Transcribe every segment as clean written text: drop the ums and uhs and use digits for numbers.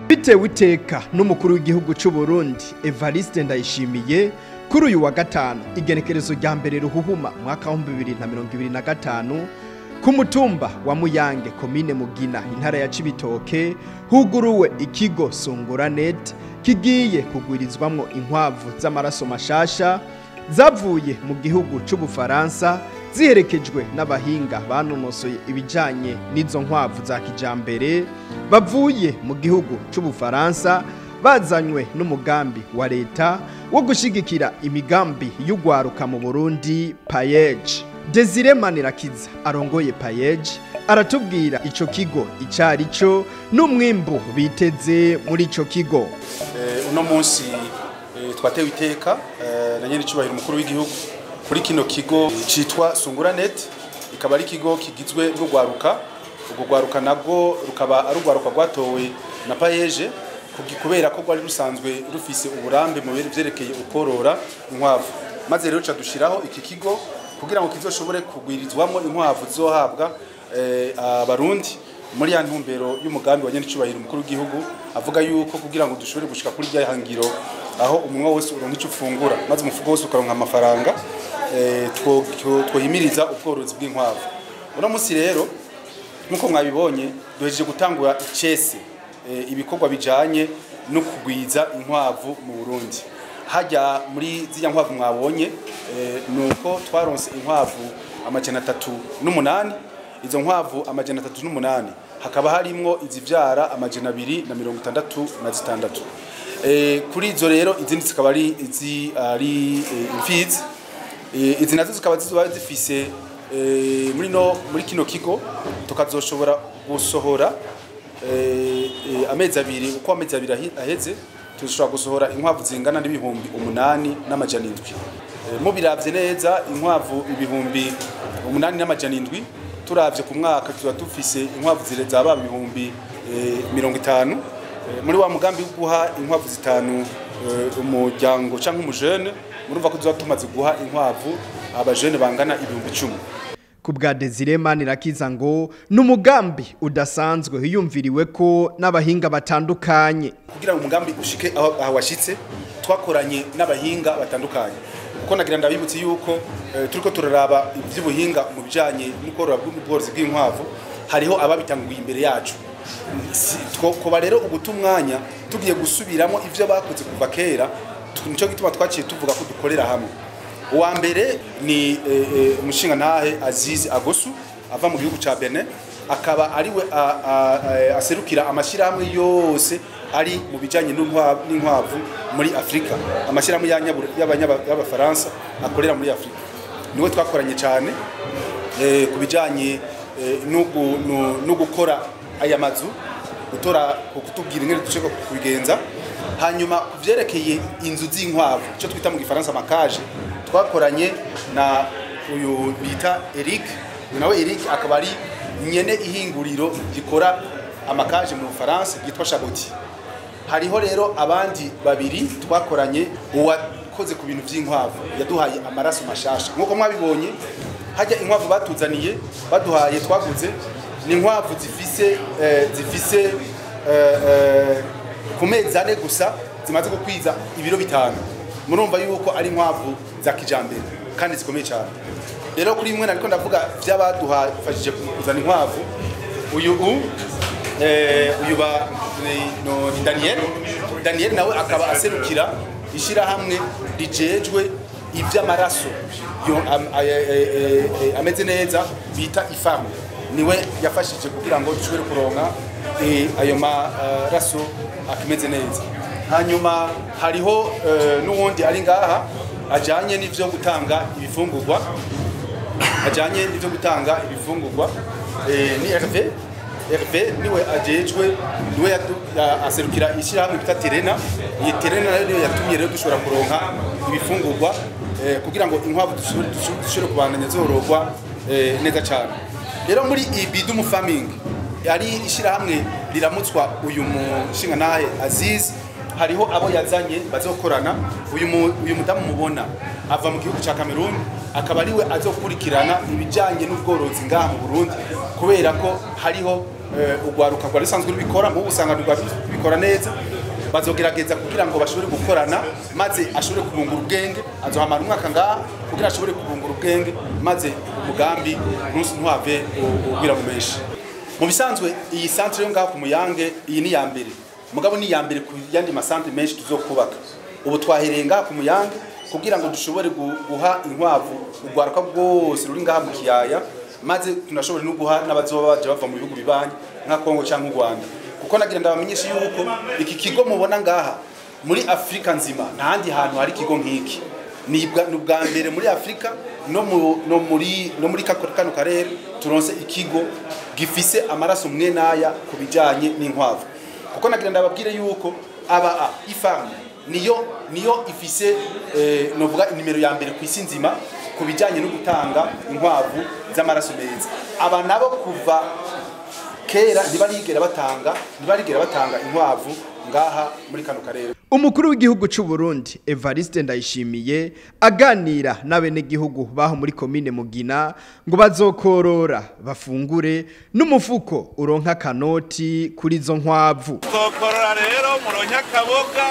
Bitewe iteka n'umukuru w'igihugu cy'u Burundi Evariste Ndayishimiye, kuri uyu wa gatanu igenekerezo rya mbere Ruhuhuma mwaka wa 2025, ku mutumba wa Muyange, komine Mugina, intara ya Cibitoke, huguruwe ikigo Sunguranet kigiye kugwirizwamwo inkwavu z'amaraso mashasha zavuye mu gihugu c'Ubufaransa, ziherekejwe n'abahinga banonosoye ibijanye n'izo nkwavu za kijambere bavuye mu gihugu c'Ubufaransa, bazanywe n'umugambi wa leta wo gushigikira imigambi y'ugwaruka mu Burundi, PAEEJ. Desire Manirakiza arongoye PAEEJ aratubwira ico kigo icari co n'umwimbu biteze muri ico kigo. Uno munsi twatewe iteka na nyene icubahiro umukuru w'igihugu kuri kino kigo citwa Sunguranet, ikaba ari ikigo kigizwe n'ugwaruka. Urwo rwaruka nabwo rukaba ari urwaruka rwatowe na PAEEJ kubera ko rwari rusanzwe rufise uburambe mu vyerekeye ukorora inkwavu, maze rero dushiraho iki kigo kugira ngo kizoshobore kugwirizwamo inkwavu zizohabwa Abarundi muri ya ntumbero y'umugambi wa nyene icubahiro umukuru w'igihugu, avuga yuko kugira ngo dushobore gushika kuri rya hangiro aho umunwa wose uronka ico ufungura, maze umufuko wose ukaronka amafaranga, twohimiriza ubworozi bw'inkwavu. Uno munsi rero, nkuko mwabibonye, duhejeje gutangura icese ibikorwa bijanye no kugwiza inkwavu mu Burundi. Hajya muri zirya nkwavu mwabonye, nuko twaronse inkwavu 308. Izo nkwavu 308 hakaba harimwo izivyara 266. Kuri izo rero, izindi zikaba ari izi ari imfizi. Izi nazo zikaba zizoba zifise muri no muri kino kigo tukazoshobora gusohora amezi 2. Uko amezi 2 aheze, tuzoshobora gusohora inkwavu zingana n'8700. Mubiravye neza, inkwavu 8700, turavye ku mwaka tuba dufise inkwavu zaba 50000. Muri wa mugambi wo guha inkwavu zitanu umuryango canke umujene, murumva ko tuzoba tumaze guha inkwavu abajene bangana 10000. Ku bwa Desire Manirakiza, ngo n'umugambi udasanzwe hiyumviriwe ko n'abahinga batandukanye. Kugira ngo umugambi ushike aho washitse, twakoranye n'abahinga batandukanye, kuko nagira ndabibutse yuko turiko turaraba ivy'ubuhinga mu bijanye n'ukorora bw'ubworozi bw'inkwavu, hariho ababitanguye imbere yacu. Kuba rero uguta umwanya tugiye gusubiramo ivyo bakoze kuva kera, nico gituma twaciye tuvuga ko dukorera hamwe. Uwa mbere ni umushingantahe Aziz Agosu ava mu gihugu ca Benin, akaba ariwe aserukira amashyirahamwe yose ari mu bijanye n'inkwavu muri Afrika, amashyirahamwe y'Abafaransa akorera muri Afrika. Niwe twakoranye cyane ku bijanye no gukora aya mazu, gutora, kutubwira ingene dushobora kubigenza. Hanyuma ku vyerekeye inzu z'inkwavu, icyo twita mu Gifaransa ama cages, twakoranye na uyu bita Eric. Uyu nawe Eric akaba ari nyene ihinguriro rikora ama cages mu Bufaransa ryitwa Chaboti. Hariho rero abandi babiri twakoranye: uwakoze ku bintu by'inkwavu yaduhaye amaraso mashasha. Nk'uko mwabibonye, hajya inkwavu batuzaniye, baduhaye, twaguze, ni inkwavu zifise ku mezi 4 gusa zimaze gukwiza ibiro 5. Murumva yuko ari inkwavu za kijambere kandi zikomeye cyane. Rero kuri imwe nariko ndavuga vy'abaduhafashije kuzana inkwavu, uyu u uyu ba ni, no, ni Daniel. Daniel nawe akaba aserukira ishirahamwe rijejwe ivy'amaraso yo ameze neza bita IFAM. Niwe yafashije kugira ngo dushobore kuronka ayo maraso akimeze neza. Hanyuma hariho n'uwundi ari ngaha ajanye n'ivyo gutanga ibifungurwa, ni Hervé. Hervé niwe ajejwe, niwe aserukira ishyirahamwe bita Terena. Iyi Terena nayo niyo yatumye rero dushobora kuronka ibifungurwa kugira ngo inkwavu dushobore kubandanya zororwa neza cyane. Rero muri Ibidumu Farming, ari ishyirahamwe riramutswa uyu mushingantahe Aziz, hariho abo yazanye bazokorana. Uyu mudamu mubona ava mu gihugu ca Cameroon, akaba ariwe azokurikirana ibijanye n'ubworozi ngaha mu Burundi, kubera ko hariho Ugwaruka rwari rusanzwe rubikora mu usanga rwari rubikora neza, bazogerageza kugira ngo bashobore gukorana maze ashobore kubungura ubwenge. Azohamara umwaka ngaha kugira ashobore kubungura ubwenge, maze umugambi ntuhave ugwira mu menshi. Mu bisanzwe iyi centre yo ngaha ku Muyange iyi ni ya mbere, mugabo ni ya mbere ku yandi masantre menshi tuzokubaka. Ubu twahereye ngaha ku Muyange kugira ngo dushobore guha inkwavu urwaruka rwose ruri ngaha mu kiyaya, maze tunashobore no guha n'abazoba baje bava mu bihugu bibanyi nka Kongo cyangwa u Rwanda. Kuko nagira ndabamenyesha yuko iki kigo mubona ngaha muri Afrika nzima nta handi hantu hari ikigo nk'iki. Ni ubwa mbere muri Afrika no muri kano karere turonse ikigo gifise amaraso mwe naya ku bijanye n'inkwavu. Kuko nagira ndababwire yuko aba ifarm niyo ifise novuga nimero ya mbere ku isi nzima ku bijanye no gutanga inkwavu z'amaraso meza. Aba nabo kuva kera ntibarigera batanga inkwavu ngaha muri kano karere. Umukuru w'igihugu cy'u Burundi Evariste Ndayishimiye aganira n'abenegihugu baho muri komine Mugina ngo bazokorora bafungure n'umufuko uronka kanoti kuri zo nkwavu. Tuzokorora rero muronka kaboga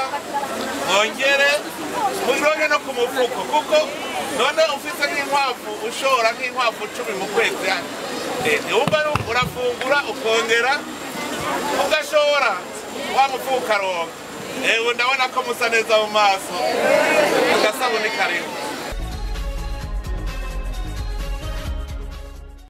mwongere muronke no ku mufuko, kuko none ufise nk'inkwavu ushora nk'inkwavu 10 mu kwezi, niwumva urafungura ukongera ugashora wa mufuko ukaronka. Ewe ndabona ko musa neza mu maso, agasabuni kariho.